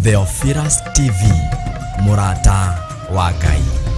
Theophilus TV, mũrata wa Ngai.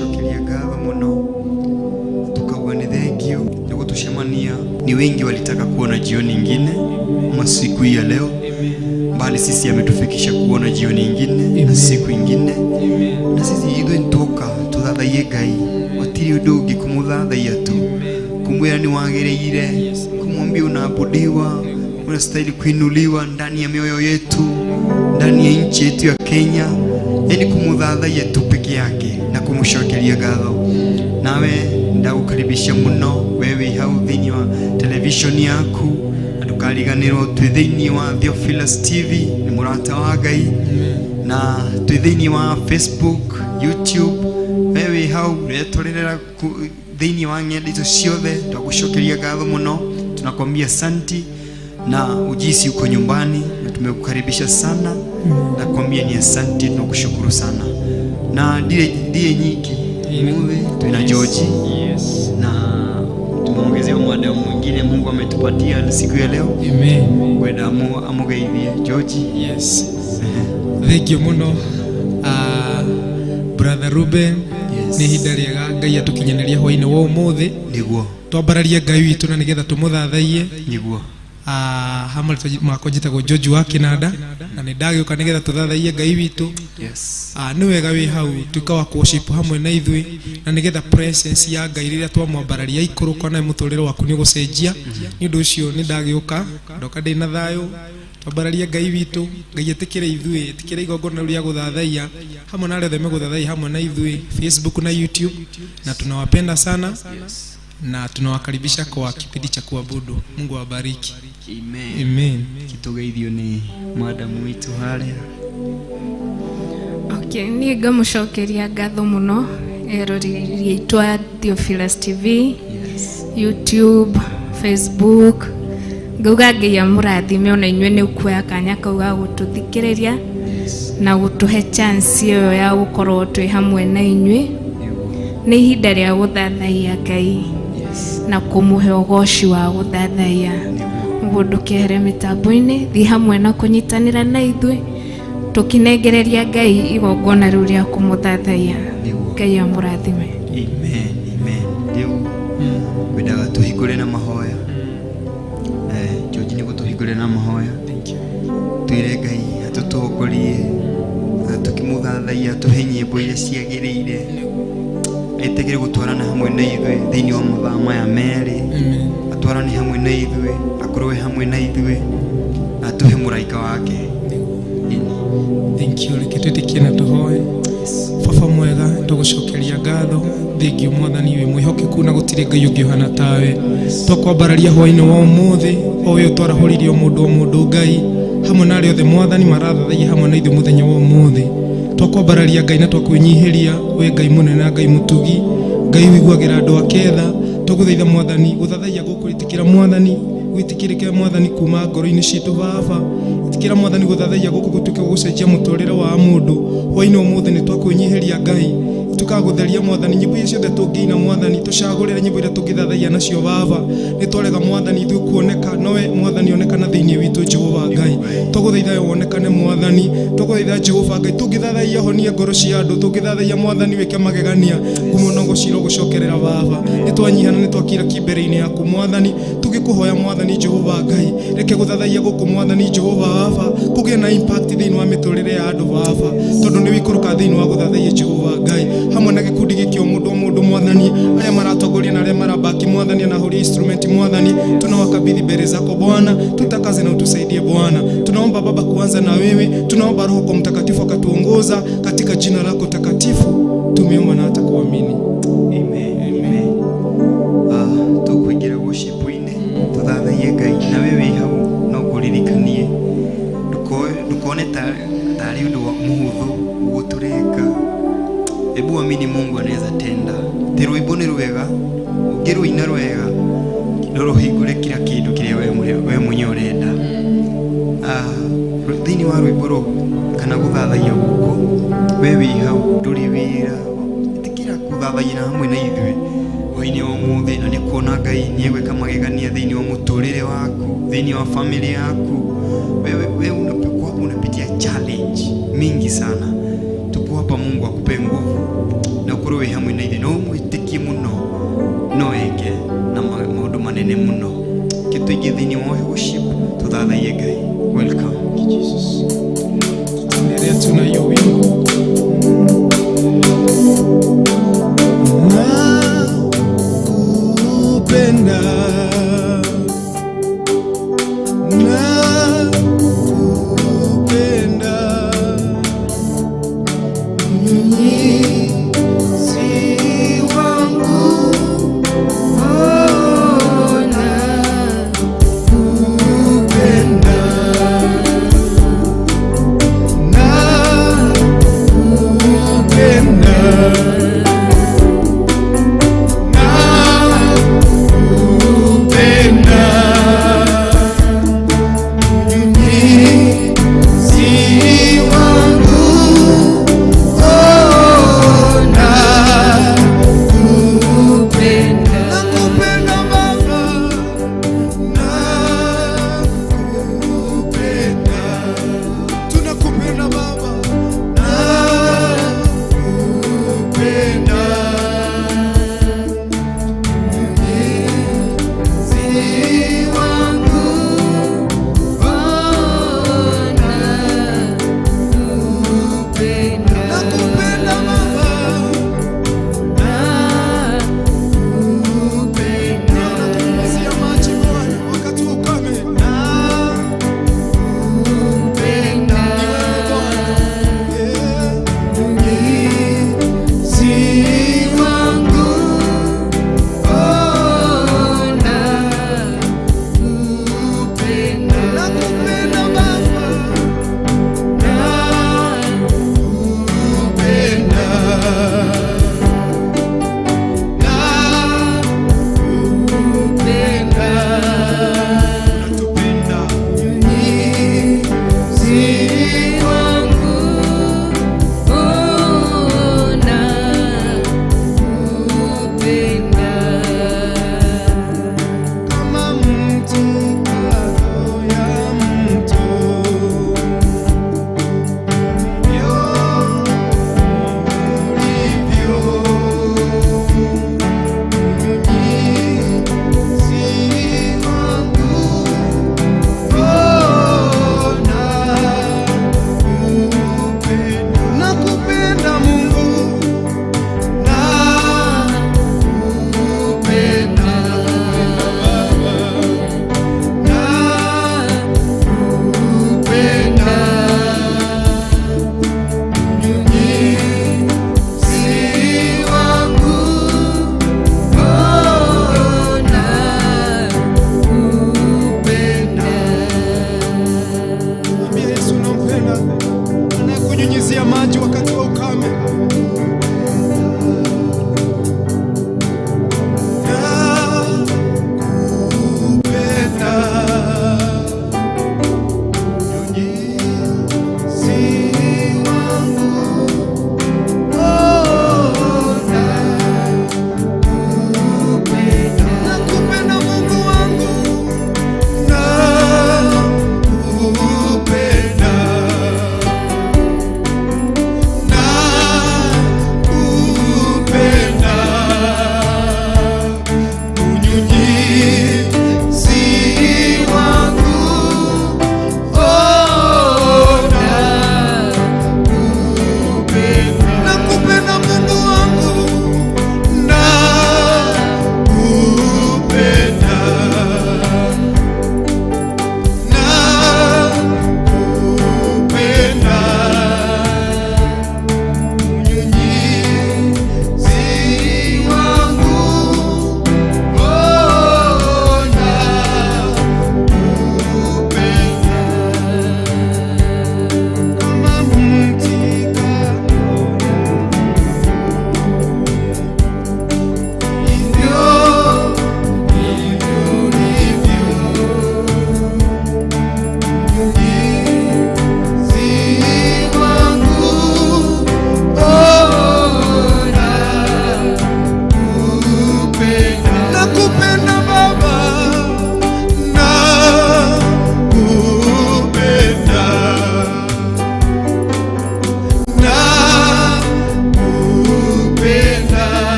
Twagucokeria ngatho muno, tukauga ni thank you nĩ gũtũcemania. Ni wengi walitaka kuona jioni ingine ama siku hii ya leo, bali sisi ametufikisha kuona jioni ingine na siku ingine, na sisi ithuĩ nĩtwoka tũthathaiye Ngai. Gũtirĩ ũndũ ũngĩ kũmũthathaiya tu, kumwĩra nĩ wagĩrĩire, kumwambia unaabudiwa, unastahili kuinuliwa ndani ya mioyo yetu, ndani ya nchi yetu ya Kenya. Yani kumuthathaiya tu peke yake na kumucokeria ngatho. Nawe ndagukaribisha muno we wi hau thiini wa television yaku, na ndukariganirwo twi thiini wa Theophilus TV, ni murata wa Ngai, na twi thiini wa Facebook, YouTube. We wi hau retũrĩrĩra thiini wa ng'enda icio ciothe, twagucokeria ngatho muno, tunakwambia asanti na ujisi uko nyumbani na tumekukaribisha sana, na kwambia ni asanti, tunakushukuru sana. Na ndiye nyingi muthi twina George. Yes. Na tumeongezea madamu mwingine Mungu ametupatia siku ya leo. Amen. Ngwenda amugeithie George. Yes. Thank you muno, brother Ruben. Yes. Nĩ ihinda rĩega Ngai atũkinyanĩria hwainĩ wa ũmũthĩ. Niguo. Twambararie Ngai witũ na nĩgetha tũmũthathaiye. Niguo. Hamwe makwa njĩtagwo George wa Kĩnanda, na nĩ ndagĩũka nĩgetha tũthathaiye Ngai witũ. Yes. Nĩ wega wĩ hau tuĩka wa worship hamwe na ithuĩ, na nĩgetha presence ya Ngai rĩrĩa twamwambararia ikũrũka na mũtũrĩre waku nĩ ũgũcenjia. Nĩ ũndũ ũcio nĩ ndagĩũka, ndoka ndĩ na thayũ, twambararie Ngai witũ. Ngai ĩtĩkĩre ithuĩ, ĩtĩkĩre igongona rĩu rĩa gũthathaiya hamwe na arĩa othe megũthathaiya hamwe na ithuĩ Facebook na YouTube, na tunawapenda sana. Yes. Na tunawakaribisha kwa kipindi cha kuabudu. Mungu awabariki. Amen. Amen. Kitugeithio ni madamu witu haria. Okay, niĩ ngamucokeria ngatho mũno eroreri aitũ a Theophilus TV. Yes. YouTube, Facebook. Ngauga Ngai amũrathime ona inyuĩ nĩ kuoya kanya kau ga gũtũthikĩrĩria. Yes. Na gũtũhe chance ĩyo ya gũkorwo twĩ hamwe na inyuĩ. Nĩ ihinda rĩa gũthathaiya Ngai. Yes. Na kũmũhe ũgoci wa gũthathaiya. Ũguo ndũkehere mĩtambo-inĩ, thiĩ hamwe na kũnyitanĩra na ithuĩ tũkĩnengereria Ngai igongona rĩu rĩa kũmũthathaiya. Ngai amũrathime. Amen. Amen. Rĩu ngwendaga tũhingũre na mahoya. George nĩ gũtũhingũre na mahoya. Thank you. Twĩre Ngai atũtongorie, tũkĩmũthathaiya, atũhe nyĩmbo iria ciagĩrĩire, etĩkĩre gũtwarana hamwe na ithuĩ thĩinĩ wa mathaa maya merĩ. Amen. Atwarane hamwe na ithuĩ, akorwe hamwe na ithuĩ, na atũhe mũraika wake. Thank you. Reke twĩtĩkie na tũhoe. Baba mwega, tũgũcokeria ngatho thengiũ mwathani wĩ mwĩhokeku na gũtirĩ Ngai ũngĩ ũhana tawe. Twakwambararia hwainĩ wa ũmũthĩ, o we ũtwarahũrire o mũndũ o mũndũ Ngai, hamwe na arĩa othe mwathani marathathaiya hamwe na ithuĩ mũthenya wa ũmũthĩ. Twakwambararia Ngai na twakwĩnyihĩria, we Ngai mũnene na Ngai mũtugi, Ngai ũiguagĩra andũ ake tha. Twagũthaitha mwathani, gũthathaiya gũkũ ĩtĩkĩra mwathani, gwĩtĩkĩrĩke mwathani kuma ngoro-inĩ citũ baba. Ĩtĩkĩra mwathani gũthathaiya gũkũ gũtuĩke gũcenjia mũtũrĩre wa mũndũ. Hwainĩ ũmũthĩ nĩ twakwĩnyihĩria Ngai, tũkagũtheria mwathani, nyĩmbo iria ciothe tũngĩina mwathani, tũcagũrĩre nyĩmbo iria tũngĩthathaiya nacio baba. Nĩ twarega mwathani ithuĩ kuoneka, nowe mwathani onekana thĩinĩ witũ Jehova Ngai. Twagũthaitha we wonekane mwathani, twagũthaitha Jehova Ngai, tũngĩthathaiya honie ngoro cia andũ, tũngĩthathaiya mwathani wĩke magegania, ngumo no gũcira gũcokerera baba. Nĩ twanyihana, nĩ twakira kimbere-inĩ yaku mwathani, tũgĩkũhoya mwathani Jehova Ngai, reke gũthathaiya gũkũ mwathani Jehova baba kũgĩe na impact thĩinĩ wa mĩtũrĩre ya andũ baba, tondũ nĩ wĩikũrũka thĩinĩ wa gũthathaiya Jehova Ngai hamwe na gĩkundi gĩkĩ o mũndũ o mũndũ mwathani, arĩa maratongoria na arĩa marabaki mwathani, na ahũri instrument mwathani, tunawakabidhi mbele zako Bwana, tutakaze na utusaidie Bwana. Tunaomba Baba kuanza na wewe, tunaomba Roho kwa Mtakatifu akatuongoza katika jina lako takatifu tumeomba na hata kuamini. Amen. Amen. Tũkũingĩra worship-inĩ, tũthathaiye Ngai, na we wĩ hau no ngũririkanie ndũkone tarĩ ũndũ wa mũhũthũ ũguo tũreka. Hebu amini Mungu anaweza tenda. Ti rwĩmbo nĩ rwega, ũngĩrũina rwega no rũhingũre kila kĩndũ kĩrĩa we mwenyewe ũrenda. Thĩinĩ wa rwĩmbo rũu kana gũthathaiya gũkũ, we wĩ hau ndũrĩ wĩra, ĩtĩkĩra gũthathaiya na hamwe na ithuĩ hwainĩ wa ũmũthĩ, na nĩ kuona Ngai nĩ egwĩka magegania thĩinĩ wa mũtũrĩre waku, thĩinĩ wa family yaku. Wewe unapokuwa unapitia challenge mingi sana, tuko hapa Ogopa Mungu akupe nguvu na ukorwo wĩ hamwe na ithuĩ, no ũmwĩtĩkie mũno no eke na maũndũ manene mũno. Kĩtũingĩ thĩinĩ wa worship tũthathaiye Ngai. Welcome. Jesus. Tutaendelea tu na hiyo wimbo. Nakupenda, nakupenda, Mwenyezi wangu, oh, nakupenda.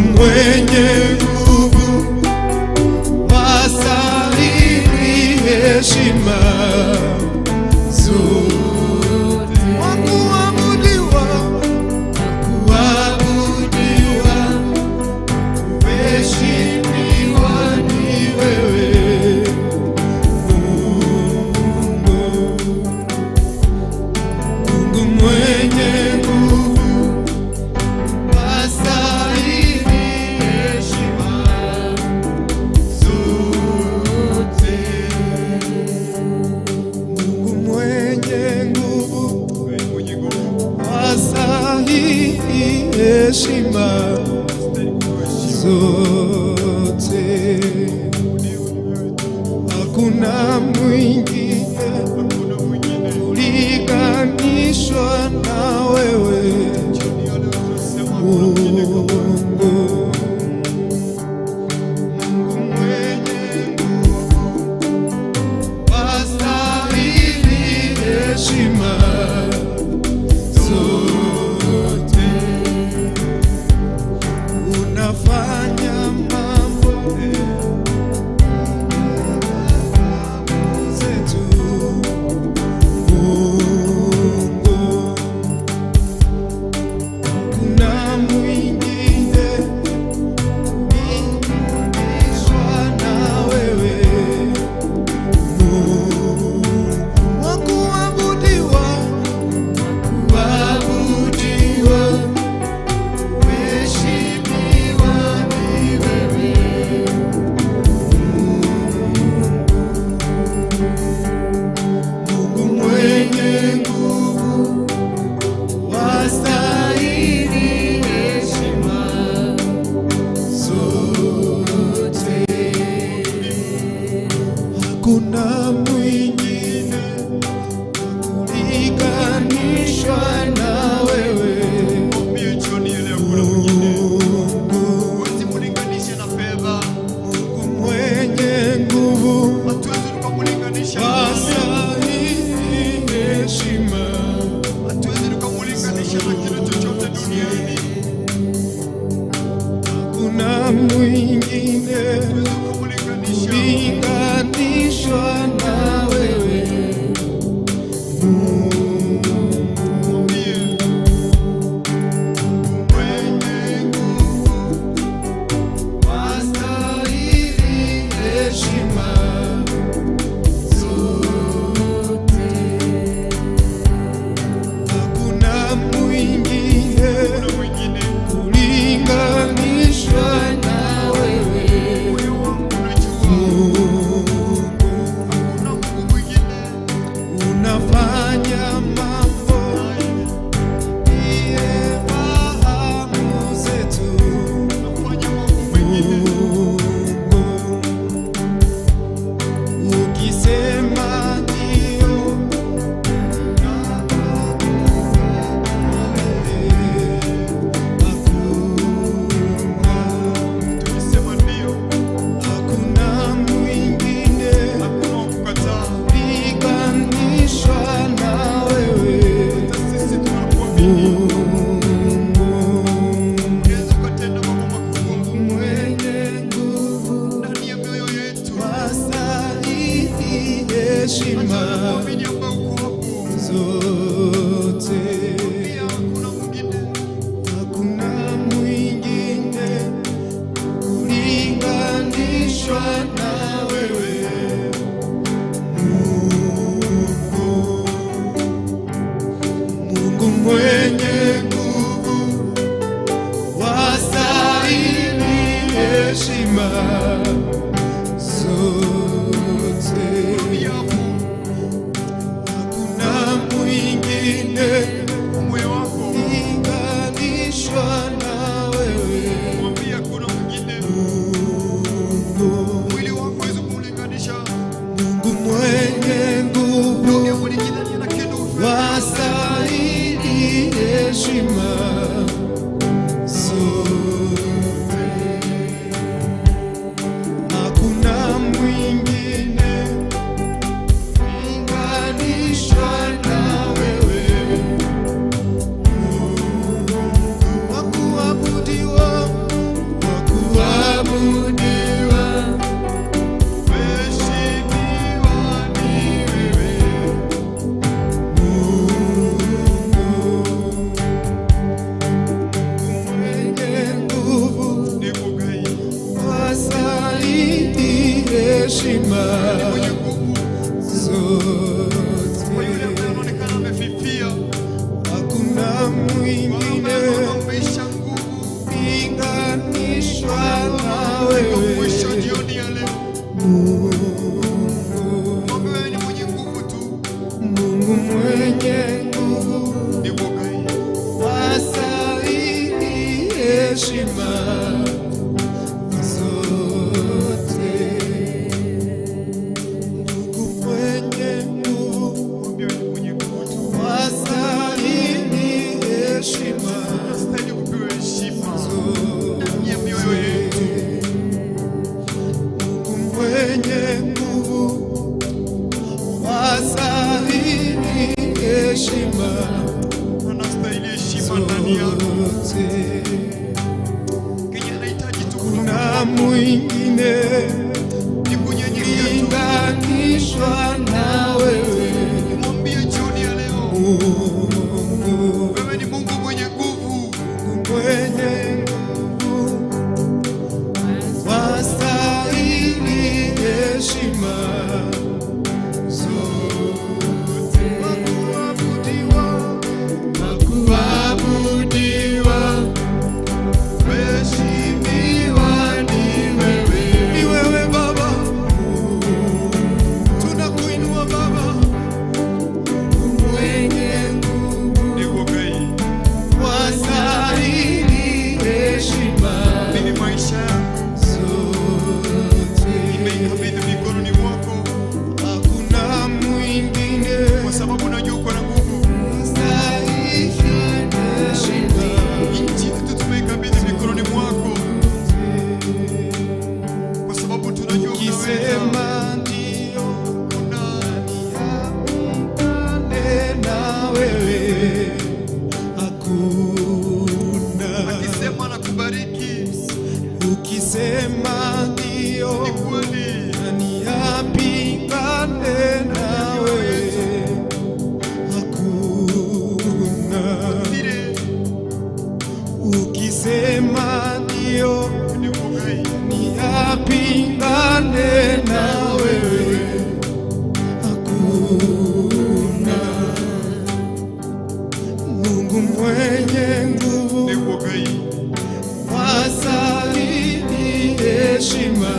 Mungu mwenye nguvu, wastahili heshima zote. Wakuabudiwa, kuabudiwa, kuheshimiwa ni wewe Mungu. Mungu mwenye nguvu, wastahili heshima zote. Mungu mwenye nguvu, wastahili heshima zote. Hakuna mwingine kulinganishwa na wewe Mungu. Mungu mwenye nguvu, wastahili heshima zote. Unafanya mambo zetu Mungu, kuna mwingine kulinganishwa na wewe Mungu. Wakuabudiwa, kuabudiwa, kuheshimiwa ni wewe Mungu mwenye nguvu, wastahili heshima zote. Hakuna mwingine kulinganishwa na wewe Mungu. Huwezi kulinganisha na fedha, Mungu mwenye nguvu, hatuwezi tukamulinganisha na wastahili heshima hatuwezi tukamulinganisha na kitu chochote duniani. Hakuna mwingine Hatuwezi tukamulinganisha. kulinganishwa na wewe Mwambie, mwenye nguvu, wastahili heshima zote. Hakuna mwingine kuna mwingine. kulinganishwa na wewe Moyo wangu unajua Mungu. hakuna Mungu mwingine. Unafanya mambo ndiye fahamu zetu Unafanya mambo mengine. Mungu. Ukisema ndio, hakuna, Tukisema ndio, hakuna mwingine hakuna wa kukataa. kulinganishwa na wewe Hata sisi tunakuamini. Mungu. Unaweza ukatenda mambo makubwa Mungu mwenye nguvu, ndani ya mioyo yetu. wastahili heshima Tunakuamini ambaye uko hapo. zote. Pia hakuna mwingine. Hakuna mwingine kulinganishwa na wewe Mungu. Mungu mwenye nguvu, wastahili heshima zote. Pia hapo Hakuna mwingine moyo wako kulinganishwa na wewe mwambie hakuna mwingine. Mungu. Mwili wako huwezi kuulinganisha. Mungu mwenye nguvu, wastahili heshima zote. Hakuna mwingine kulinganishwa na wewe. Onyesha nguvu linganishwa na wewe. Mwisho jioni ya leo. Mungu wewe ni mwenye nguvu tu. Mungu mwenye nguvu ni Mungu wastahili heshima zote. Mungu mwenye nguvu wastahili heshima, wastahili kupewa heshima ndani ya mioyo yetu. Mungu mwenye nguvu wastahili heshima, anastahili heshima ndani yako. Kenya anahitaji tu kuna mwingine ni kunyenyekea tu, linganishwa na wewe. Mwambie jioni ya leo, Mungu, wewe ni Mungu mwenye nguvu, Mungu mwenye nguvu wastahili heshima zote. Wakuabudiwa, wakuabudiwa, mheshimiwa ni wewe, ni wewe Baba, tunakuinua Baba, Mungu mwenye nguvu ni Mungu wastahili heshima mimi maisha yangu zote. nimeikabidhi mikononi mwako, Hakuna mwingine kwa sababu najua uko na nguvu. mstahili heshima. Nchi yetu tumeikabidhi mikononi mwako, kwa sababu tunajua unaweza. Ukisema ndio, Kuna apingane na wewe hakuna. akisema nakubariki, Ukisema ndio, ni kweli. nani apingane na wewe? Hakuna. Vile Ukisema ndio, ni Mungu nani apingane na wewe? Hakuna. Mungu mwenye nguvu ni Mungu wastahili heshima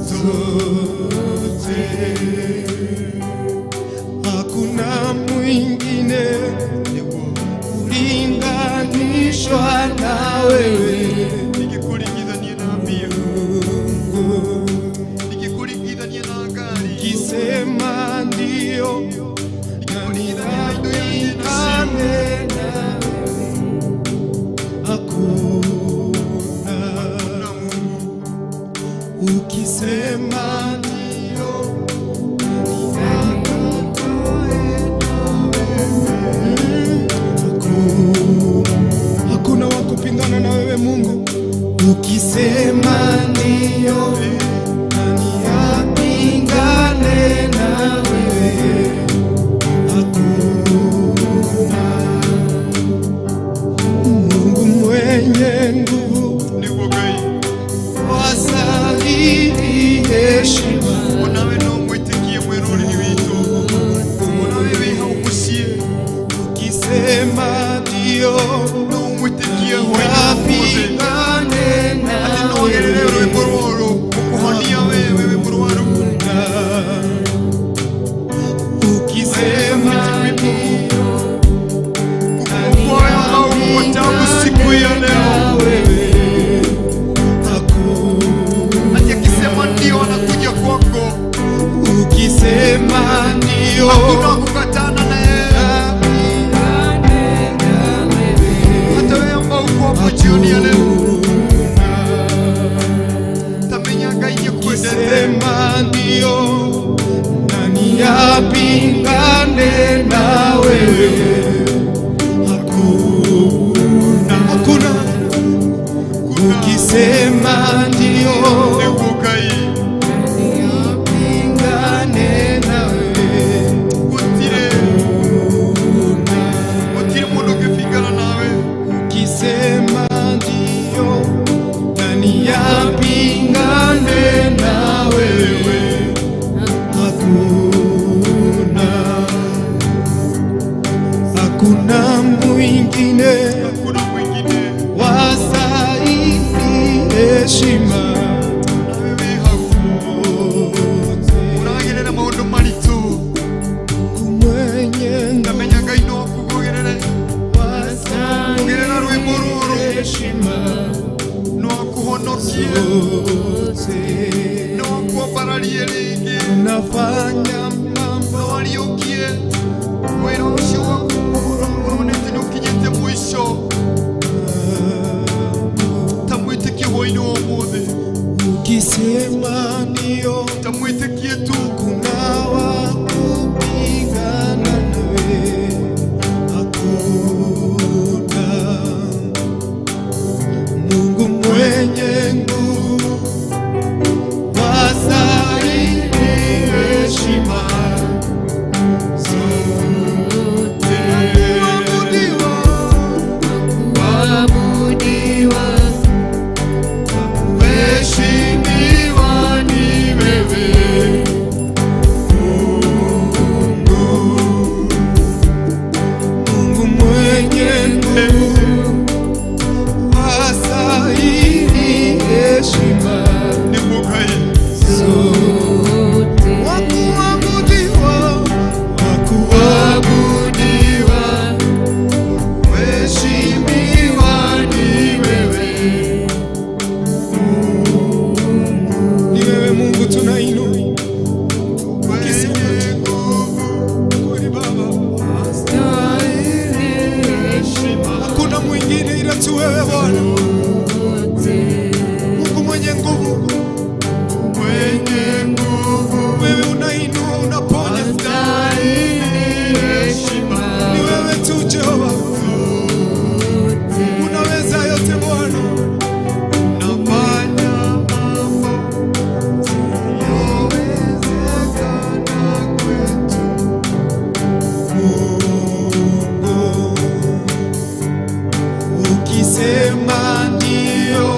zote. Hakuna mwingine ni Mungu. kulinganishwa na wewe. Nikikuringithania na mbia, Mungu nikikuringithania na ngari, kisema ndio, nikikuringithania na indo ya jina apingane na wewe. Hakuna. na Mungu. Ukisema ndio, hakuna wa kupingana na wewe Mungu. Ukisema ndio, nani apingane na wewe? Hakuna. Mungu mwenye nguvu Ni Mungu wastahili heshima. onawe no mwitikie mwiruri witu, onawe wi hau muciĩ Ukisema ndio, no mwitikie hwaĩ-inĩ wa ũmũthĩ. apingane Atĩ no nawe. wagerere rwĩmbo rũrũ gũkũhonia wewe wĩ mũrwaru. Ukisema ndio, Kukuokoa au kukutabu siku ya leo. wewe hakuna. Ati akisema ndio anakuja kwako, Ukisema ndio, hakuna kukatana na yeye. apingane na wewe. Hata wewe ambao uko hapo jioni ya leo, tamenya Ngai nĩakwendete. Ukisema ndio, nani apingane na wewe? Hakuna, hakuna. Ukisema ndio, Nĩguo Ngai nani apingane na wewe? gũtirĩ gũtirĩ mũndũ ũngĩbingana nawe. Ukisema ndio, nani apingane na wewe? Hakuna, hakuna mwingine Hakuna heshima no akuhonokie zote. No akwambararie rĩngĩ Unafanya mambo no ariũkie wĩra ũcio waku ũronete nĩ ũkinyĩte mũico ta mwĩtĩkie hwaĩ-inĩ wa ũmũthĩ ukisema ndio ta mwĩtĩkie tu kuna wa kupigana nawe hakuna. Mungu mwenye nguvu wastahili heshima zote. Kuabudiwa, Kuheshimiwa ni wewe Mungu mwenye nguvu wastahili heshima nĩ Ngai zote. Wakuabudiwa, wakuabudiwa, Kuheshimiwa ni wewe ni wewe Mungu tunainua. mwenye nguvu Kweli Baba, Stahili heshima hakuna mwingine ila tu wewe Bwana, zote. Mungu mwenye nguvu, mwenye nguvu wewe unainua, unaponya, Stahili heshima ni wewe tu Jehova, zote. unaweza yote Bwana. nafanya mambo yawezekana kwetu Mungu, ukisema ndio,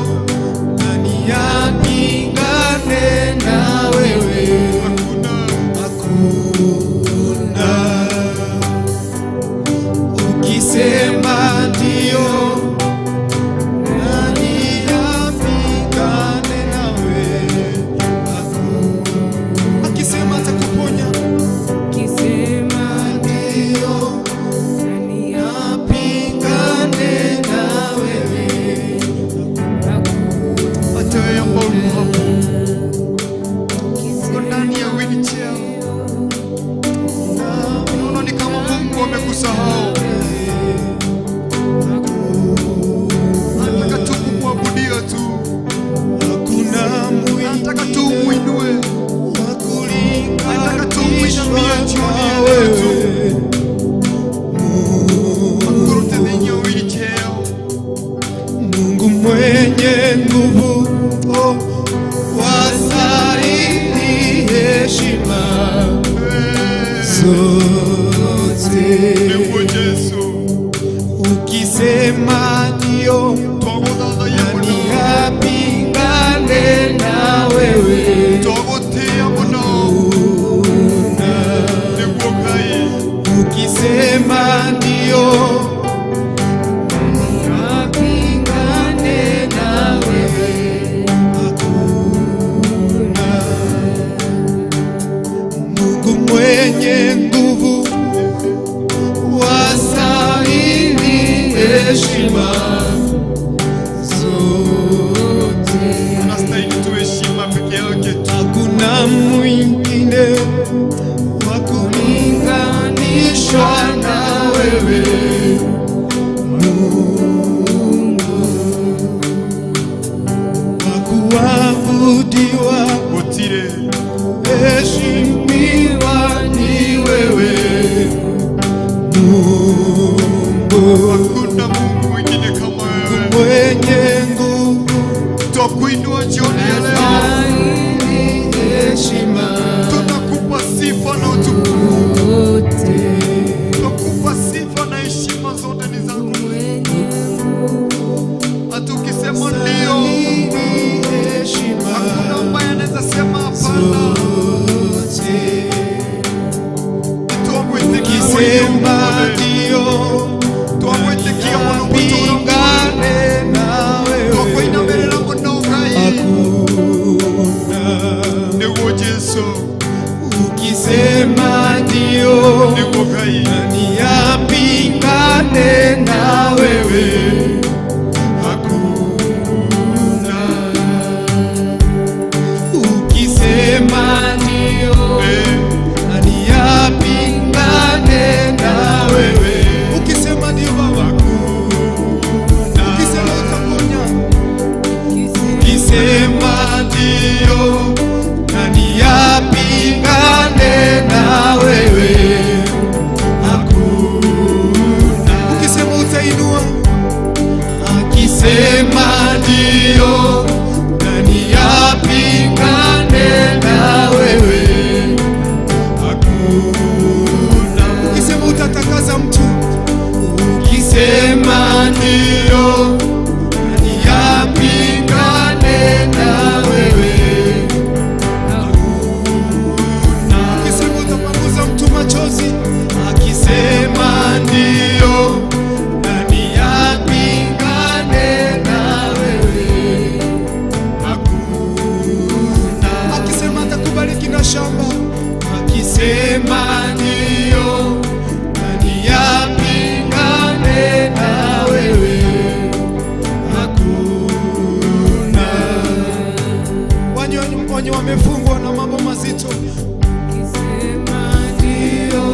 nani apingane na wewe? hakuna Hakuna. Ukisema ndio, nani apingane nawe? Hakuna. Akisema atakuponya, Ukisema ndio nani apingane na wewe. hata wewe ambao uko hapo uko ndani ya wheelchair unaona ni kama Mungu amekusahau anataka tu kumwabudia tu Hakuna anataka tu mwingine muinue wa anataka tu kulinganishwa muinamie jioni na ya leo tu wewe. akurute thĩinĩ wa wheelchair Mungu mwenye nguvu, oh, wastahili heshima zote. nĩguo Jesu Ukisema ndio, twagũthathaiya nani mũno apingane na wewe? twagũtĩĩa mũno nĩguo Ngai Ukisema ndio, apingane na wewe? Hakuna. Mungu mwenye nguvu, wastahili heshima zote. anastahili tu heshima peke yake tu Hakuna mwingine wa kulinganishwa na wewe Mungu, wa kuabudiwa, gũtirĩ heshimiwa ni wewe Mungu, hakuna Mungu mwingine kama wewe mwenye nguvu, twakuinua jioni ya leo Stahili heshima tunakupa sifa na utukufu zote. twakupa sifa na heshima zote ni zako Mwenye nguvu hata ukisema ndio heshima hakuna ambaye anaweza sema hapana zote. Twagwĩtĩkia Ukisema ndio, twagwĩtĩkia mũno mũtũũro pingane na wewe. twakũinamĩrĩra mũno Ngai Hakuna. nĩguo Jesu Ukisema ndio, nĩguo Ngai nani apingane na wewe? Hakuna. atakuinua. Akisema ndio, nani apingane na wewe? Hakuna. Ukisema utatangaza mtu, ukisema ndio, nani apingane na wewe? Hakuna. Ukisema utapanguza mtu machozi, akisema ndio, nani apingane na wewe? Hakuna. Akisema atakubariki na shamba, akisema ndio, nani apingane na wewe? Hakuna. Wenye wamefungwa na mambo mazito, akisema ndio,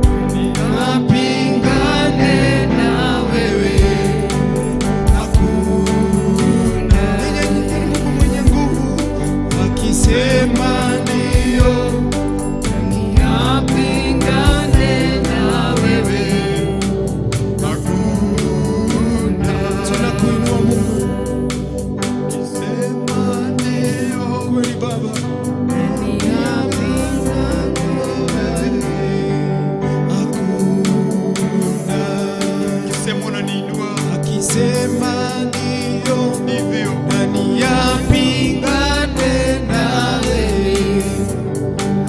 nani apingane na wewe? Hakuna. Yeye ni Mungu mwenye nguvu, akisema ndio, nani apingane na wewe? Hakuna. Tunakuinua Mungu, akisema ndio, kweli Baba, nani apingane na wewe? Hakuna. Akisema unaniinua, Akisema ndio, ndivyo. nani apingane na wewe?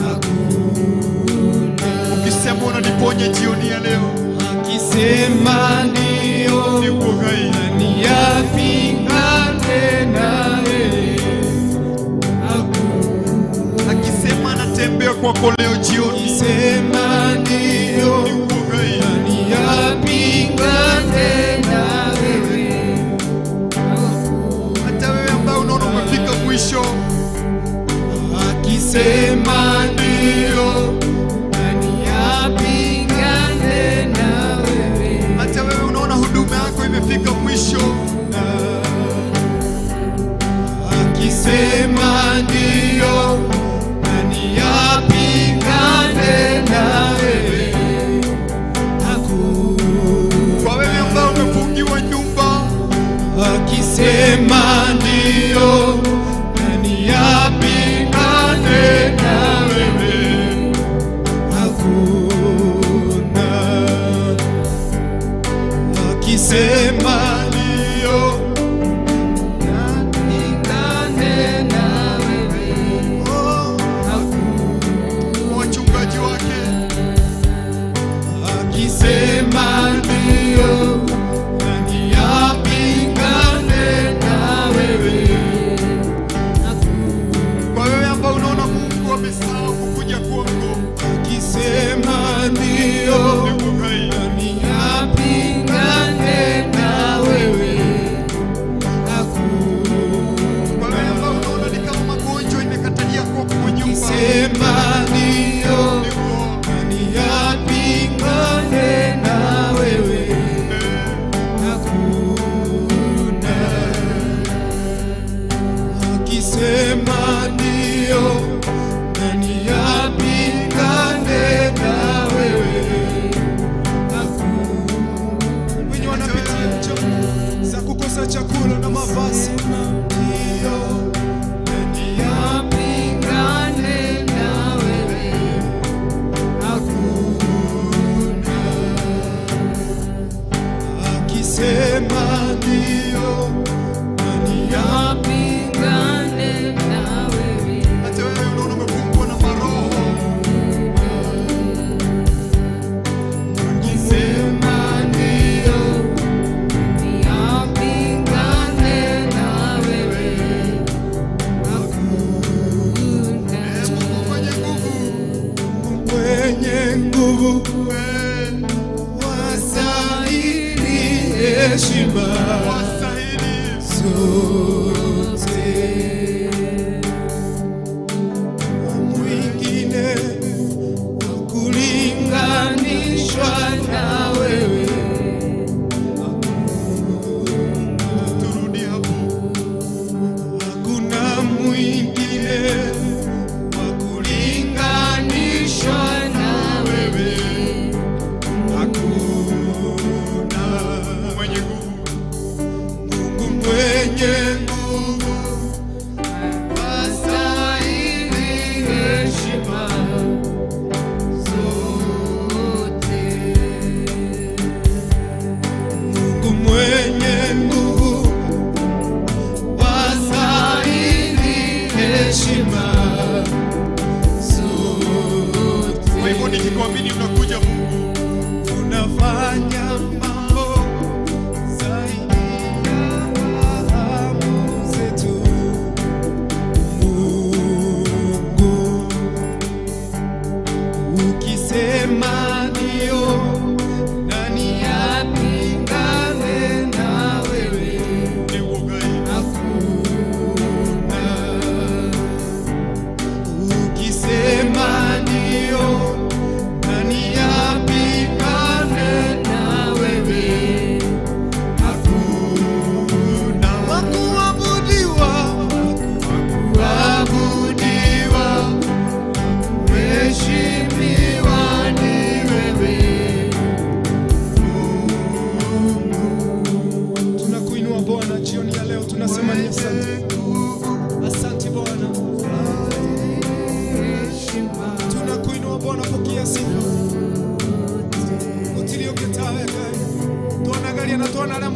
Hakuna. Ukisema unaniponya jioni ya leo, Akisema ndio, niko hai. nani apingane na wewe? Hakuna. Akisema anatembea kwako leo jioni, Akisema ndio, niko hai. nani apingane na wewe? Hata wewe ambaye unaona umefika mwisho, Akisema ndio, nani apingane na wewe? hata wewe unaona huduma yako imefika mwisho, Akisema ndio, nani apingane na wewe? Hakuna. kwa wewe ambaye umefungiwa nyumba, Akisema ndio, nani apingane na wewe? Hakuna. Akisema ndio, nani apingane na wewe? oh, Hakuna. kwa wachungaji wake, Akisema ndio, nani apingane na wewe? kwa wewe ambaye unaona Mungu amesahau kukuja kwako, Akisema ndio, niko hai. nani apingane na wewe? Hakuna. Kwa wewe ambaye unaona ni kama magonjwa imekatalia kwako kwa nyumba, Akisema ndio, niko nani apingane na wewe? Hakuna. Akisema ndio, nani apingane na wewe? Hakuna. Wenye wanapitia njaa za kukosa chakula na mavazi, ndio, nani apingane na wewe? Hakuna. Akisema ndio, nani apingane na wewe? hata wewe unaona umekumbwa na maroho, Akisema ndio, nani apingane na wewe? Hakuna. Mungu mwenye nguvu, Mwenye nguvu, wastahili heshima wastahili zote. Mwingine wa kulinganishwa na wewe, turudi hapo, hakuna mwingine wa kulinganishwa na wewe, hakuna.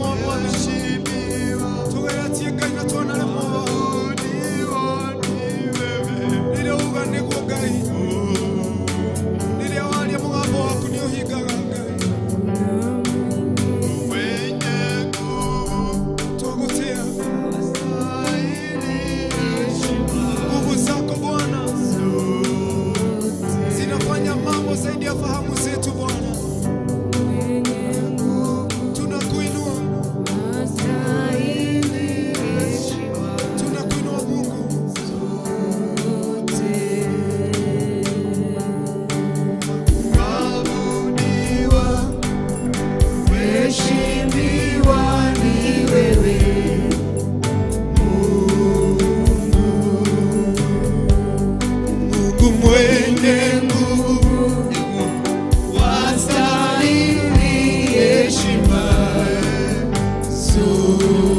Mugambo wa Mwathani. Tugeretie Ngai na twanaremwo. Rĩrĩa uga nĩguo Ngai, rĩrĩa waria mũgambo waku nĩ ũhingaga Ngai. Twagũtĩa nguvu zako Bwana zinafanya mambo zaidi ya fahamu zetu Bwana. Tunakuinua, tunakuinua Mungu. Kuheshimiwa ni wewe Mungu mwenye nguvu, wastahili heshima zote.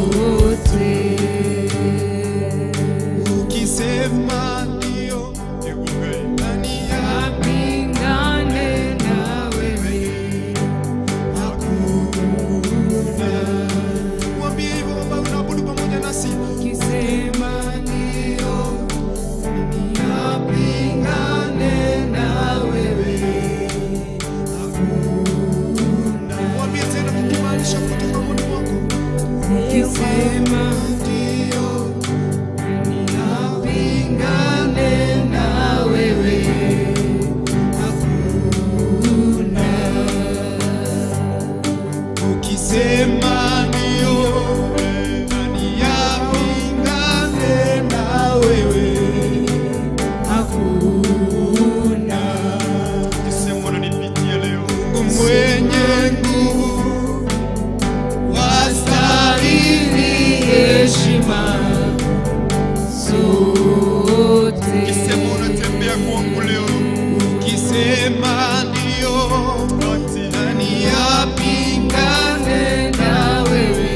ukisema ndio, nani Apingane na wewe. hakuna? Mwambie hivyo kwamba unaabudu pamoja nasi. Ukisema Ndio, apingane na wewe hakuna. Mwambie tena ukimaanisha kutoka moyoni mwako. Ukisema Ndio, Apingane na wewe hakuna. ukisema ndio, nani apingane na wewe Hakuna. Ukisema unanipitia leo. Mungu mwenye nguvu, Wastahili heshima zote. ukisema unatembea kwangu leo. Ukisema ndio, nani apingane Na wewe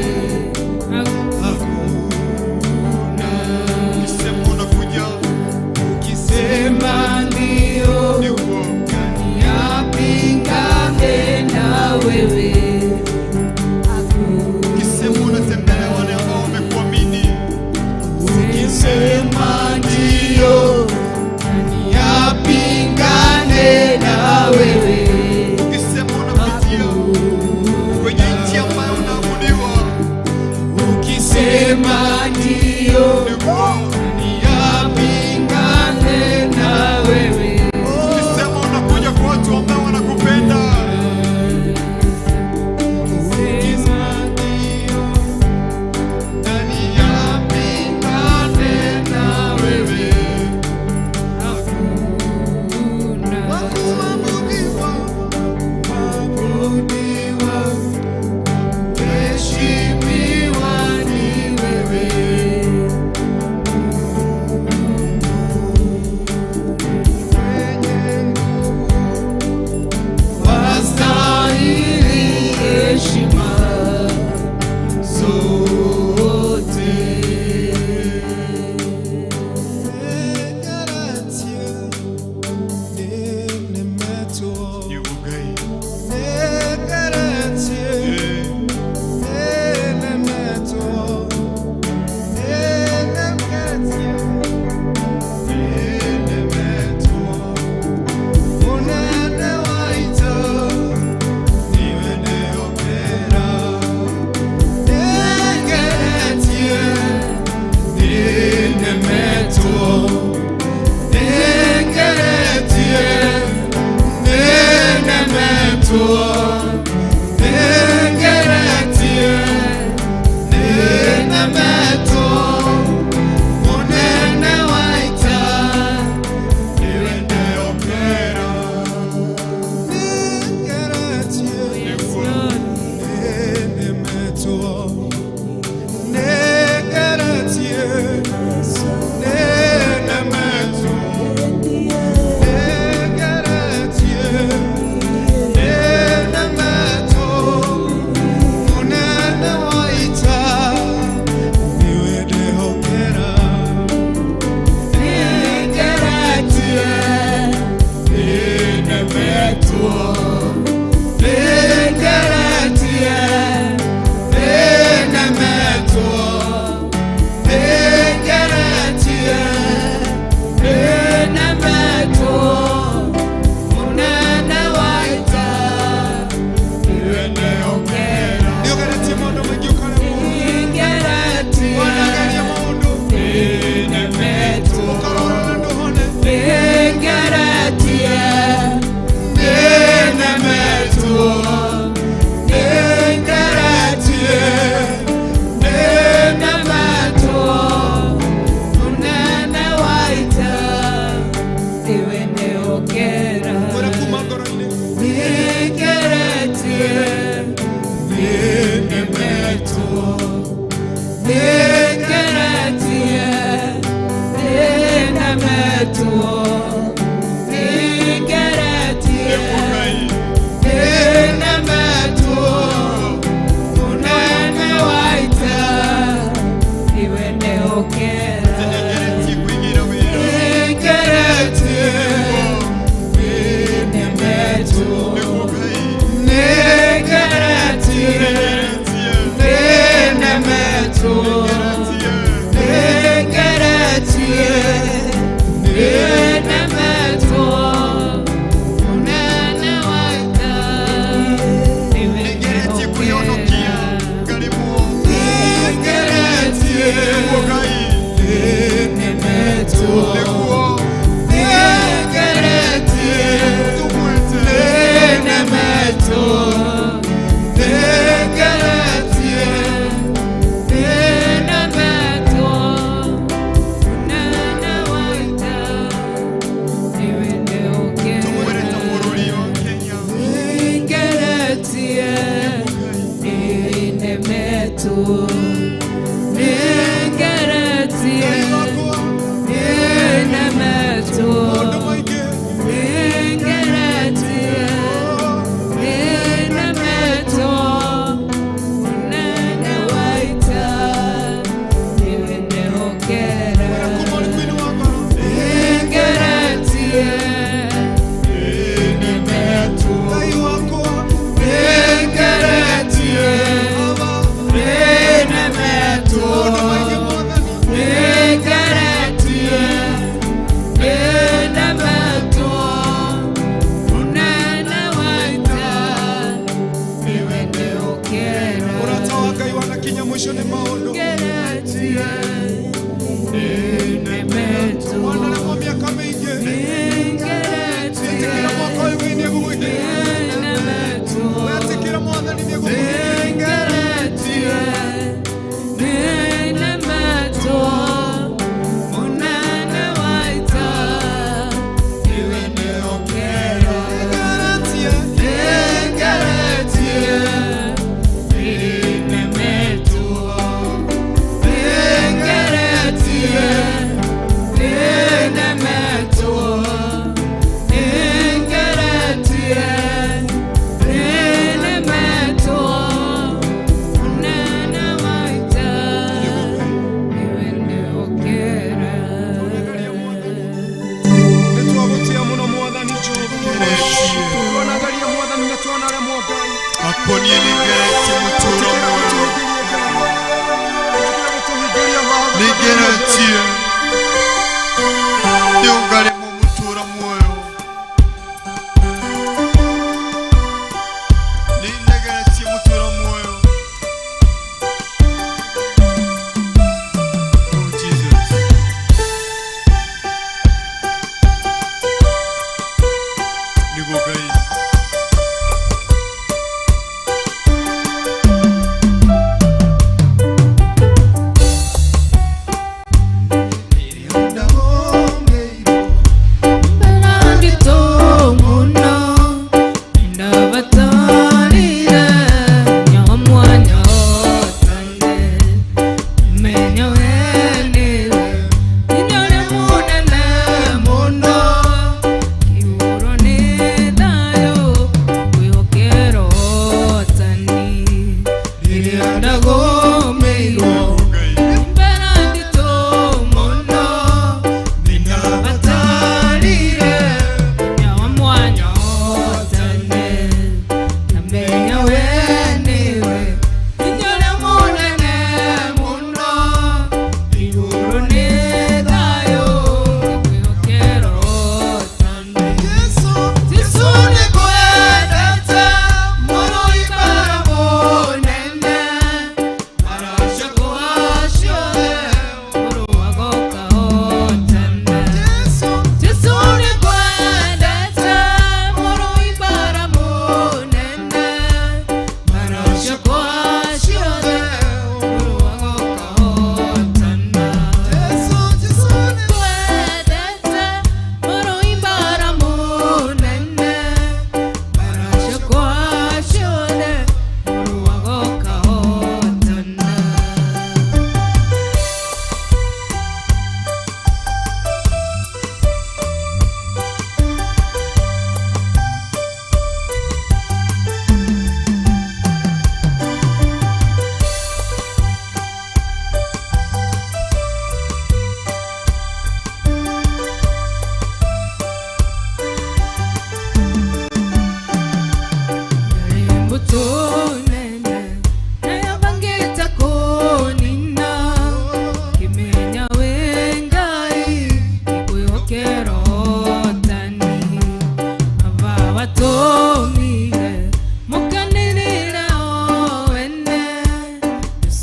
Go.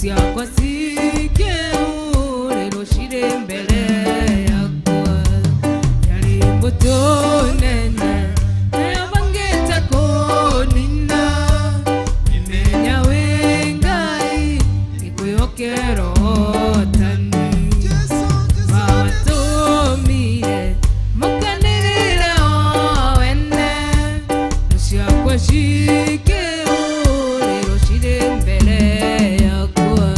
Ciakwa cikĩhũrĩrwo cirĩ mbere yakwa. Yarĩ mbũtũ nene nayobangĩte kũnina. Menya wĩ Ngai ngĩkwĩhokera ũhotani. Watũmire mũkanĩrĩre o wene. Thũ ciakwa cikĩhũrĩrwo cirĩ mbere yakwa.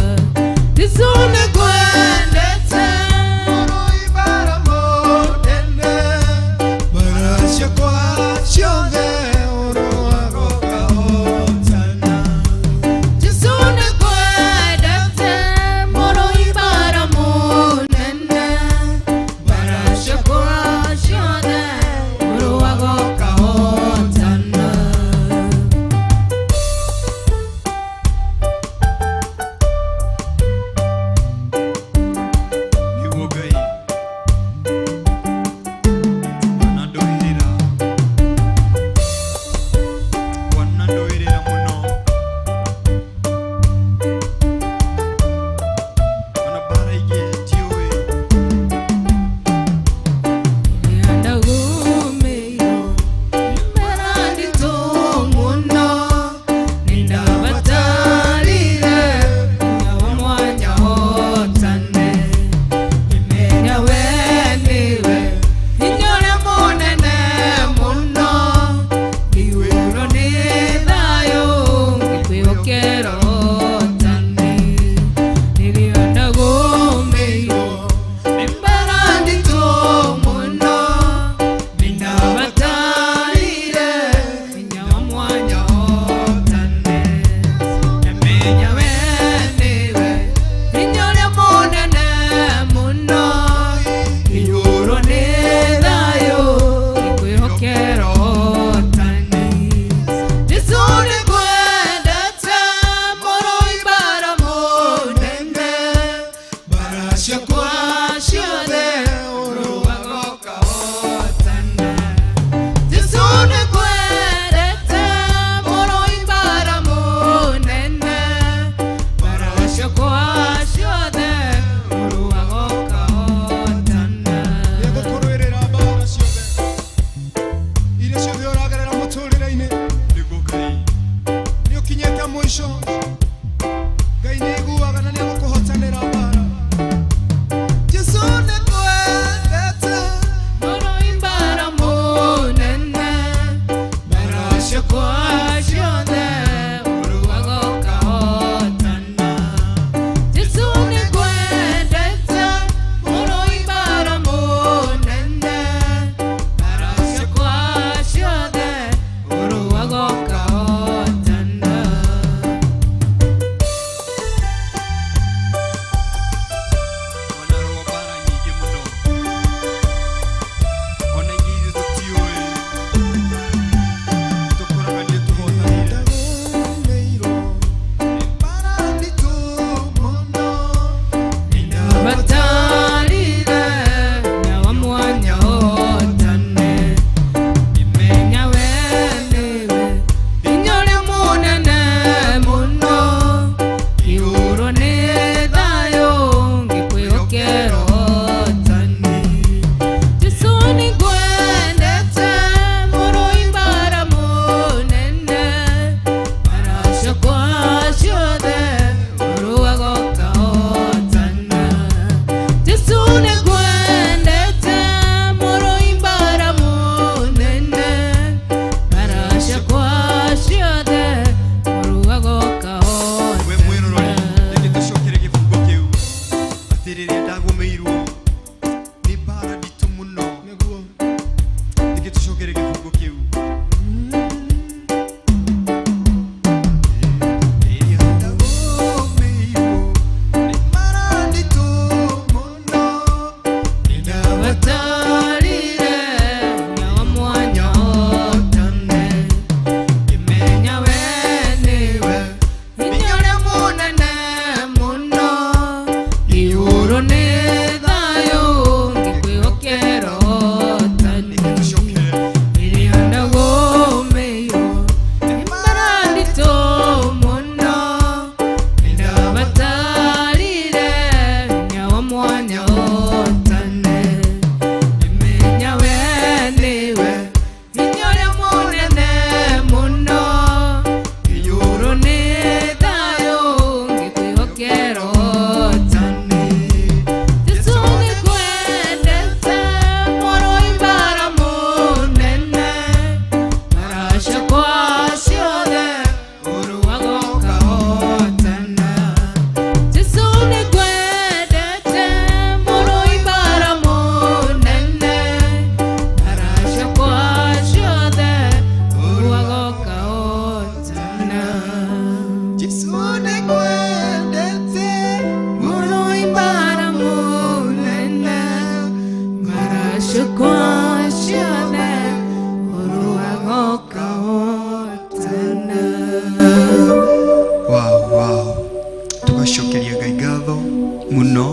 Muno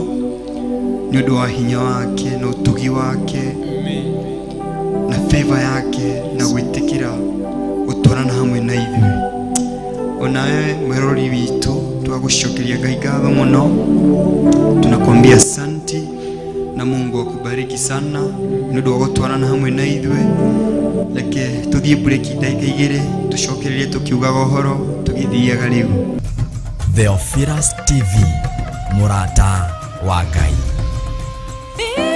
nĩ ũndũ wa hinya wake na ũtugi wake na favor yake na gwĩtĩkĩra gũtwarana hamwe na ithuĩ. Onawe mwĩrori witũ twagũcokeria Ngai ngatho mũno, tunakwambia asanti na Mungu akubariki sana nĩ ũndũ wa gũtwarana hamwe na ithuĩ. Reke tũthiĩ break ndagĩka igĩrĩ tũcokererie tũkiugaga ũhoro tũgĩthiaga rĩu. Theophilus TV, mũrata wa Ngai. Tigiti.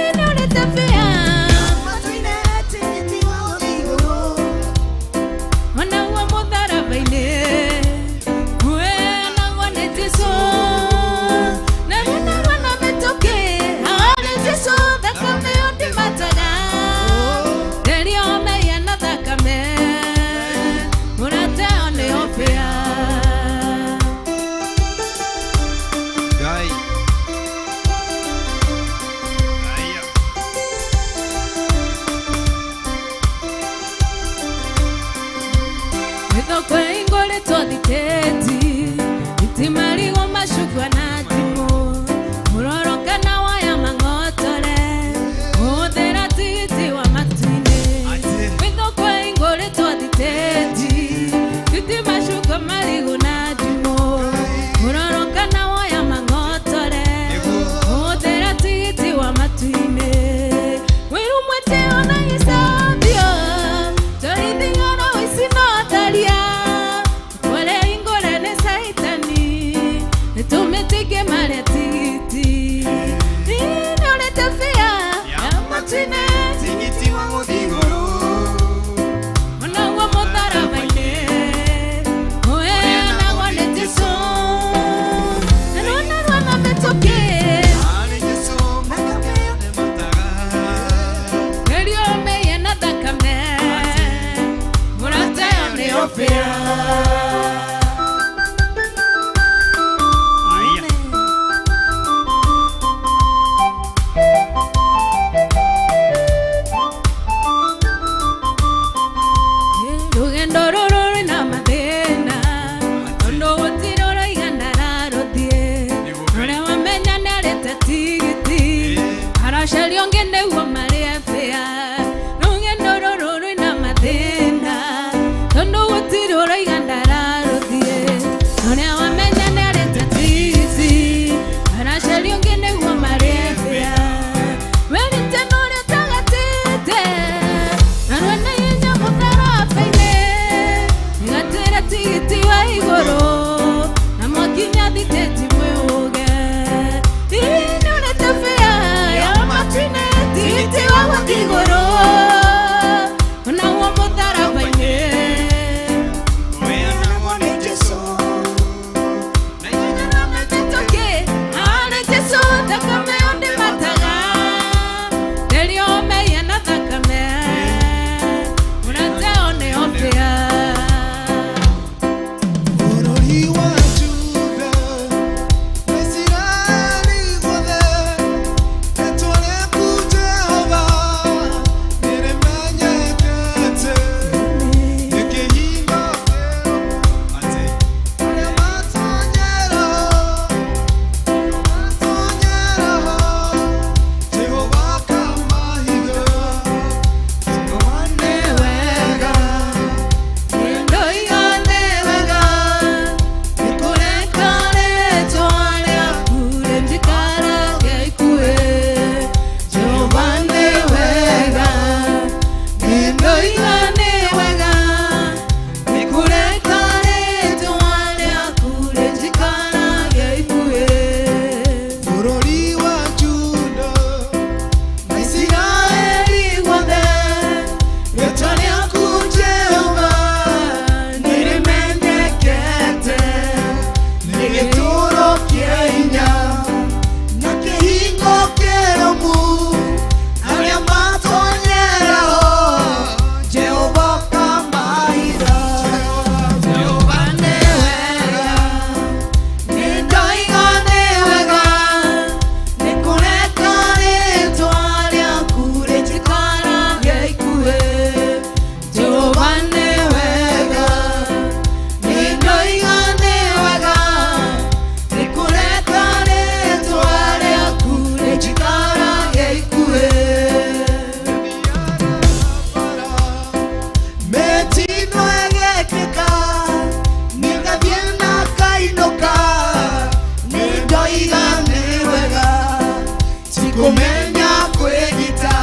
Kumenya kwĩgita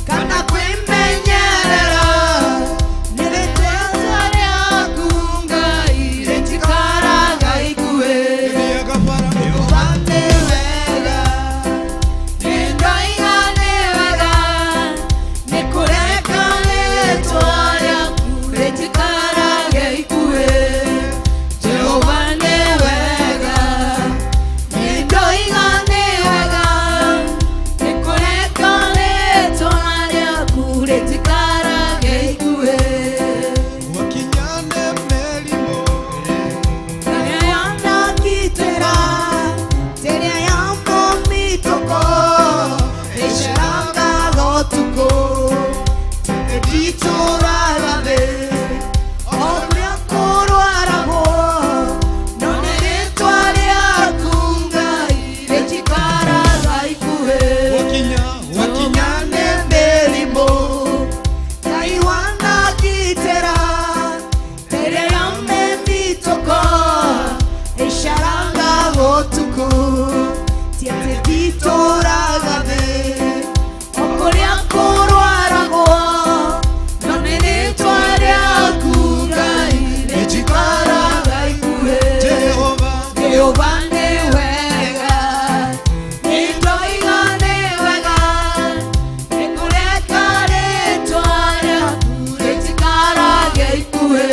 kana kwĩmenyerera nĩ rĩtwa rĩaku Ngai rĩtikaraga ikuhĩ. Jehova nĩ wega, nĩ ndoiga nĩ wega, nĩ kũreka rĩtwa rĩaku rĩtikarage ikuhĩ. Jehova nĩ wega, nĩ ndoiga nĩ wega, nĩ kũreka rĩtwa rĩaku rĩtikarage ikuhĩ. Wakinyane mĩrimũ wakinya Wakinyane mĩrimũ Ngai wanagitĩra rĩrĩa yamĩmitũko ĩcaraga ũtukũ ti atĩ nditũraga thĩ o kũrĩa kũrwaragwo no nĩ rĩtwa rĩaku Ngai rĩnjikaraga ikuhĩ. Jehova Jehova nĩ wega, nĩ ndoiga nĩ wega, nĩ kũreka rĩtwa rĩaku rĩtikarage ikuhĩ.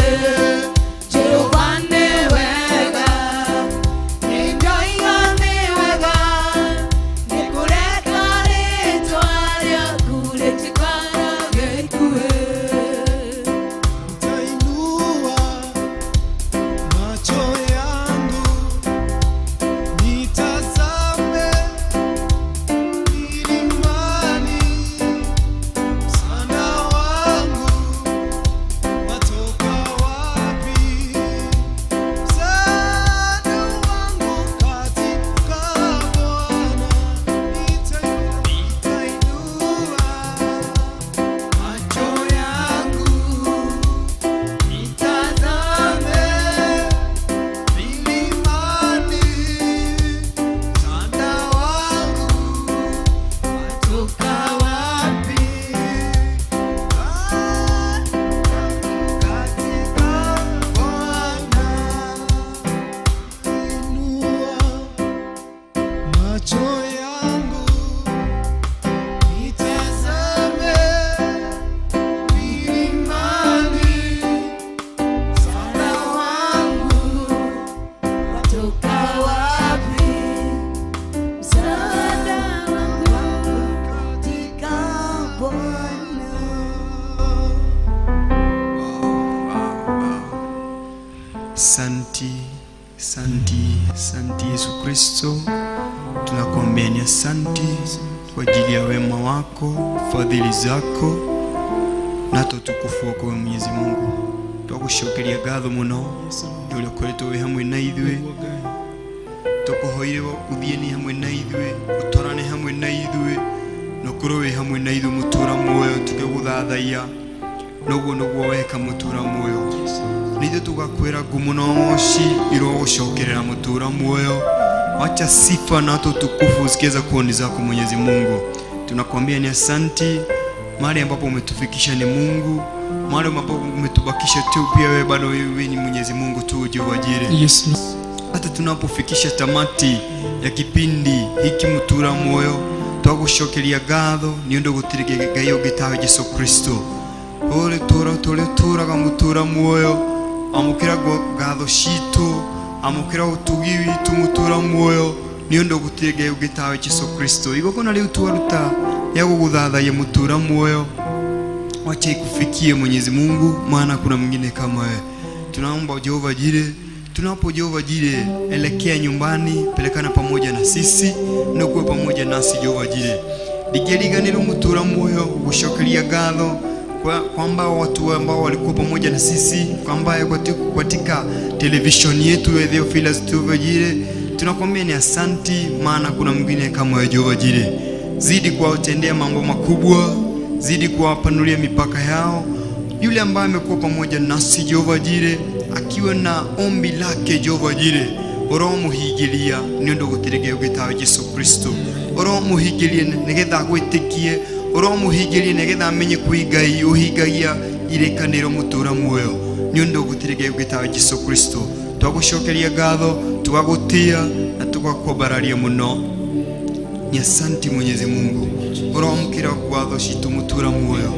Jehova nĩ wega, nĩ ndoiga nĩ wega, nĩ kũreka rĩtwa rĩaku rĩtikarage ikuhĩ. Nitainua macho yangu nitazame milimani, msaada wangu watoka wapi? Msaada wangu katika Bwana. Nitainua macho yangu nitazame milimani, msaada wangu watoka wapi? Katika Bwana. Inua macho yangu nitazame milimani, msaada wangu Watoka wapi? Msaada wangu katika Bwana. Santi, santi, santi Yesu Kristo, tunakuambia ni asanti kwa ajili ya wema wako, fadhili zako na hata utukufu wako we Mwenyezi Mungu. Twagucokeria ngatho muno nĩ ũrĩa ũkoretwo wĩ hamwe na ithuĩ, tũkũhoire ũthiĩ hamwe na ithuĩ, ũtwarane hamwe na ithuĩ, na ũkorwo wĩ hamwe na ithuĩ mũtũra muoyo tũkĩgũthathaiya, noguo noguo weka mũtũra muoyo. Nĩ ithuĩ tũgakwĩra ngumo na ũgoci irogũcokerera mũtũra muoyo. Wacha sifa na hata utukufu zikiweza kuwa ni zako Mwenyezi Mungu. Tunakuambia ni asanti mahali ambapo umetufikisha ni Mungu, mahali ambapo umetubakisha tu pia wewe bado wewe ni Mwenyezi Mungu tu Jehova Jireh. Yes, Lord. Hata tunapofikisha tamati ya kipindi hiki mutura muoyo twagucokeria ngatho nĩ ũndũ gũtirĩ Ngai ũngĩ tawe Jesu Kristo ũrĩ tũra tũrĩ tũraga mũtũra muoyo amũkĩra ngatho citũ amũkĩra ũtugi witũ mũtũra muoyo nĩ ũndũ gũtirĩ Ngai ũngĩ tawe Jesu Kristo igongona rĩu twaruta rĩa gũgũthathaiya mũtũra muoyo wacha ikufikie Mwenyezi Mungu, maana kuna mwingine kama wewe. Tunaomba Jehova Jire, tunapo Jehova Jire elekea nyumbani, pelekana pamoja na sisi na kuwa pamoja nasi Jehova Jire. Ndingĩriganĩrwo mũtũra muoyo gũcokeria ngatho kwamba watu ambao walikuwa pamoja na sisi kwamba katika televisheni yetu ya Theophilus Jehova Jire, tunakwambia ni asanti, maana kuna mwingine kama wewe Jehova Jire. Zidi kuwatendea mambo makubwa, zidi kuwapanulia mipaka yao. Yule ambaye amekuwa pamoja nasi Jehova Jire akiwa na ombi lake Jehova Jire, Ũromuhingĩria nĩ ũndũ gũtirĩ Ngai ũngĩ tawe Jesu Kristo. Ũromuhingĩria nĩgetha agwĩtĩkie, ũromuhingĩria nĩgetha amenye kwĩ Ngai ũhingagia irĩkanĩro mũtũra muoyo nĩ ũndũ gũtirĩ Ngai ũngĩ tawe Jesu Kristo. Twagũcokeria ngatho, tũgagũtĩa na tũgakwambararia mũno. Ni asanti Mwenyezi Mungu. Ũroamũkĩra ngatho citũ mũtũra muoyo.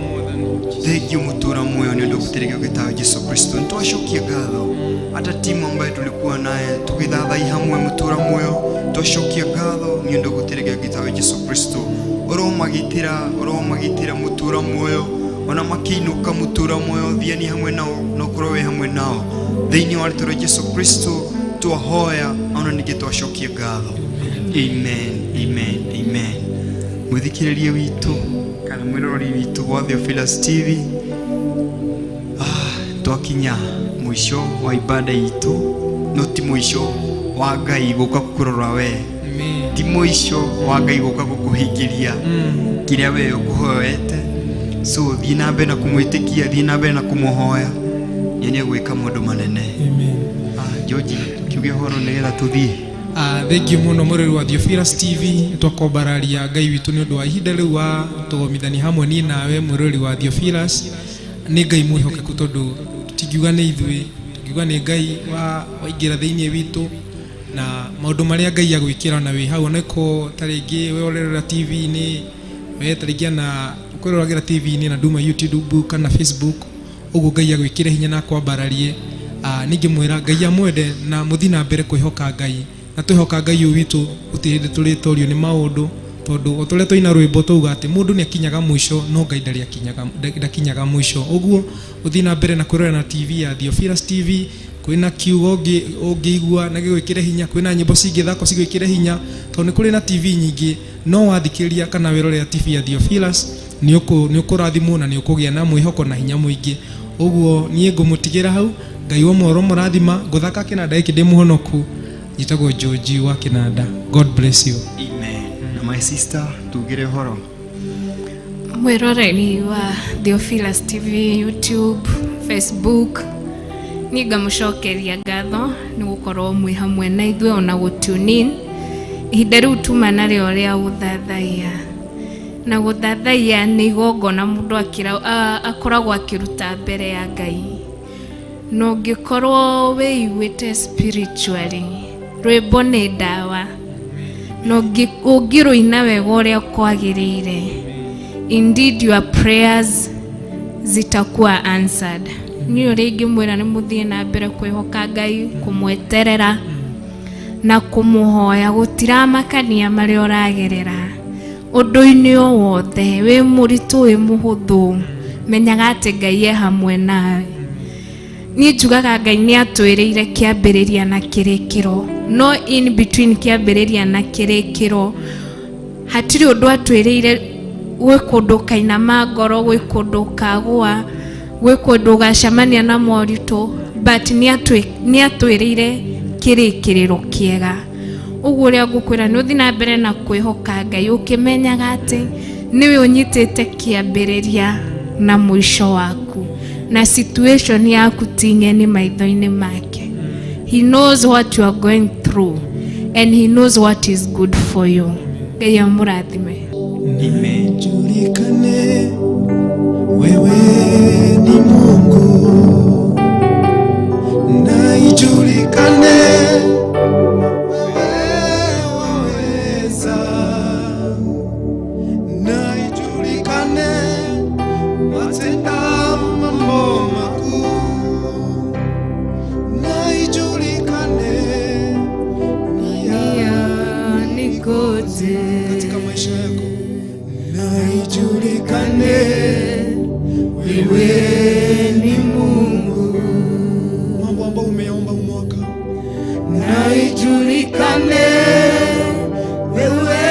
Thengiũ mũtũra muoyo nĩ ũndũ gũtirĩ Ngai ũngĩ tawe Jesu Kristo. Nĩtwacokia ngatho hata timu ambayo tulikuwa naye tugithathai hamwe mũtũra muoyo, twacokia ngatho nĩ ũndũ gũtirĩ Ngai ũngĩ tawe Jesu Kristo. Ũromagitĩra mũtũra muoyo ona makĩinũka mũtũra muoyo, thiani hamwe nao na ũkorwo wĩ hamwe nao thĩinĩ wa rĩtwa rĩa Jesu Kristo twahoya ona ningĩ twacokia ngatho. Amen, amen, amen. Mwĩthikĩrĩria witũ kana mwĩroreri witũ wa Theophilus TV, twakinya mũico wa ibada itũ, no ti mũico wa Ngai gũka gũkũrora we, ti mũico wa Ngai gũka gũkũhingĩria kĩrĩa we ũkũhoete. So thiĩ na mbere na kũmwĩtĩkia, thiĩ na mbere na kũmũhoya, nĩ nĩegwĩka maũndũ manene. George, tukiuge ũhoro nĩgetha tũthiĩ. Thengiũ mũno mũrori wa Theophilus TV, twakwambararia Ngai witũ nĩ ũndũ wa ihinda rĩu wa tũgomithania hamwe niĩ nawe mũrori wa Theophilus. Nĩ Ngai mwĩhokeku tondũ tingiuga nĩ ithuĩ, tingiuga nĩ Ngai waingĩra thĩinĩ witũ na maũndũ marĩa Ngai agwĩkĩra na wĩ hau oneko ta rĩngĩ we ũrerora TV-inĩ, we ta rĩngĩ ona ũkwĩroragĩra TV-inĩ na nduma YouTube kana Facebook, ũguo Ngai agwĩkĩre hinya na akwambararie. Ningĩmwĩra Ngai amwende na mũthiĩ na mbere kwĩhoka Ngai, na twĩhoka Ngai ũyũ witũ gũtirĩ hĩndĩ tũrĩtorio nĩ maũndũ, tondũ o ta ũrĩa twaina rwĩmbo twauga atĩ mũndũ nĩ akinyaga mũico no Ngai ndarĩ ndakinyaga mũico. Ũguo ũthiĩ na mbere na kwĩrorera na TV ya Theophilus TV, kwĩna kiugo ũngĩigua na gĩgwĩkĩre hinya, kwĩna nyĩmbo cingĩthakwo cigwĩkĩre hinya, tondũ nĩ kũrĩ na TV nyingĩ, no wathikĩrĩria kana wĩrorera TV ya Theophilus nĩ ũkũrathimwo na nĩ ũkũgĩa na mwĩhoko na hinya mũingĩ. Ũguo niĩ ngũmũtigĩra hau, Ngai wa mworo mũrathima, ngũthaka kĩnanda gĩkĩ ndĩ mũhonoku. Njĩtagwo George wa Kĩnanda. God bless you. Amen. Na my sister, tugire ũhoro. Mwĩroreri wa Theophilus TV, YouTube, Facebook, niĩ ngamũcokeria ngatho nĩ gũkorwo mwĩ hamwe na ithuĩ ona gũ tune in. Ihinda rĩu tuma narĩo rĩa gũthathaiya, na gũthathaiya nĩ igongona mũndũ akoragwo akĩruta mbere ya Ngai. Na ũngĩkorwo wĩiguĩte spiritually, rwĩmbo nĩ ndawa, na ũngĩrũina wega ũrĩa kwagĩrĩire, indeed your prayers zitakuwa answered. Niĩ ũrĩa ingĩmwĩra nĩ mũthiĩ na mbere kwĩhoka Ngai, kũmweterera na kũmũhoya, gũtiramakania marĩa ũragerera ũndũ-inĩ o wothe, wĩ mũritũ wĩ mũhũthũ, menyaga atĩ Ngai e hamwe nawe. Niĩ njugaga Ngai nĩ atwĩrĩire kĩambĩrĩria na kĩrĩkĩro, no in between kĩambĩrĩria na kĩrĩkĩro hatirĩ ũndũ atwĩrĩire. Gwĩ kũndũ ũkainama ngoro, gwĩ kũndũ ũkagũa, gwĩ kũndũ ũgacemania na moritũ, but nĩ atwĩrĩire kĩrĩkĩrĩro kĩega. Ũguo ũrĩa ngũkwĩra nĩ ũthiĩ na mbere na kwĩhoka Ngai ũkĩmenyaga atĩ nĩwe ũnyitĩte kĩambĩrĩria na mũico waku, na situation yaku ti ng'eni maitho-inĩ make. He knows what you are going through and he knows what is good for you. Ngai amũrathime. Amen. Julikane wewe ni Mungu, na ijulikane wewe waweza, na ijulikane watenda mambo makuu, na ijulikane katika maisha yako, na ijulikane wewe ni Mungu. Mambo ambayo umeomba mwaka, na ijulikane wewe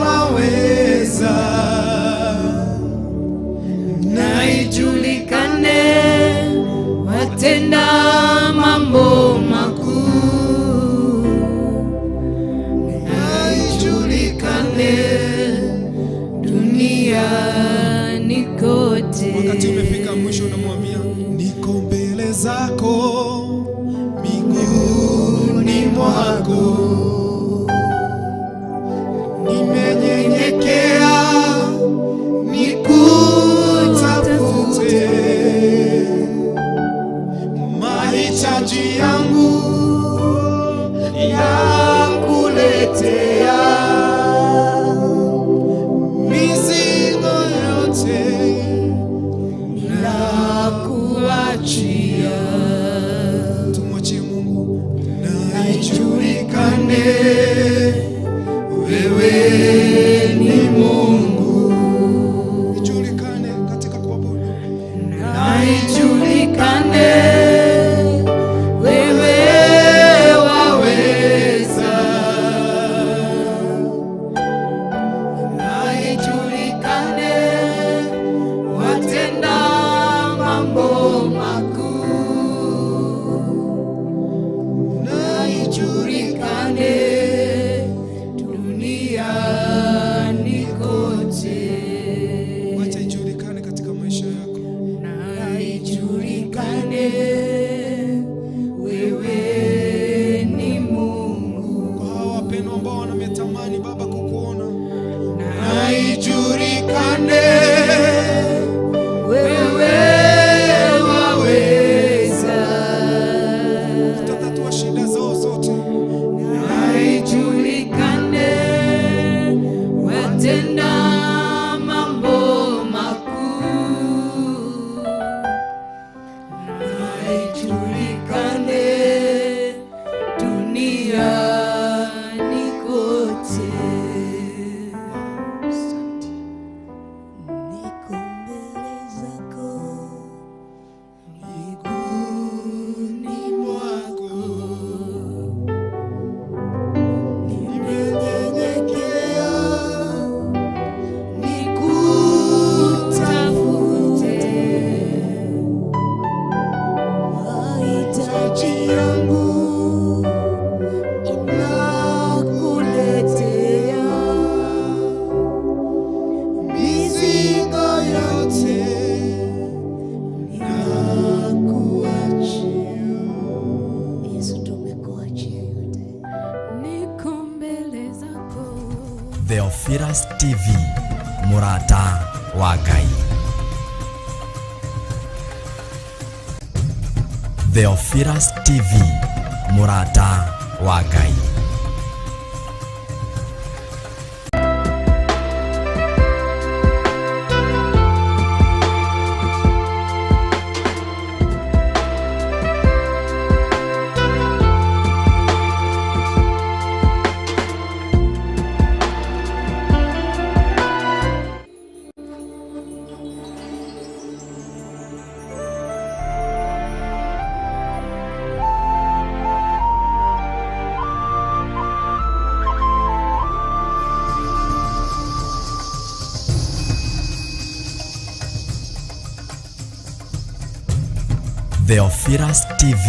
waweza, na ijulikane watenda mambo makuu, na ijulikane duniani kote. Wakati umefika mwisho unamwambia niko mbele zako miguuni mwako. ambao wanametamani Baba kukuona. Na ijulikane wewe waweza, utatatua shida zao zote. Na ijulikane watenda mambo makuu. Na ijulikane duniani kote. Niko mbele zako, miguuni mwako, nimenyenyekea nikutafute. Mahitaji yangu nakuletea, Mizigo yote nakuachia. Yesu, tumekuachia yote. Niko mbele zako. Theophilus TV, mũrata wa Ngai. Theophilus TV, mũrata wa Ngai. Theophilus TV,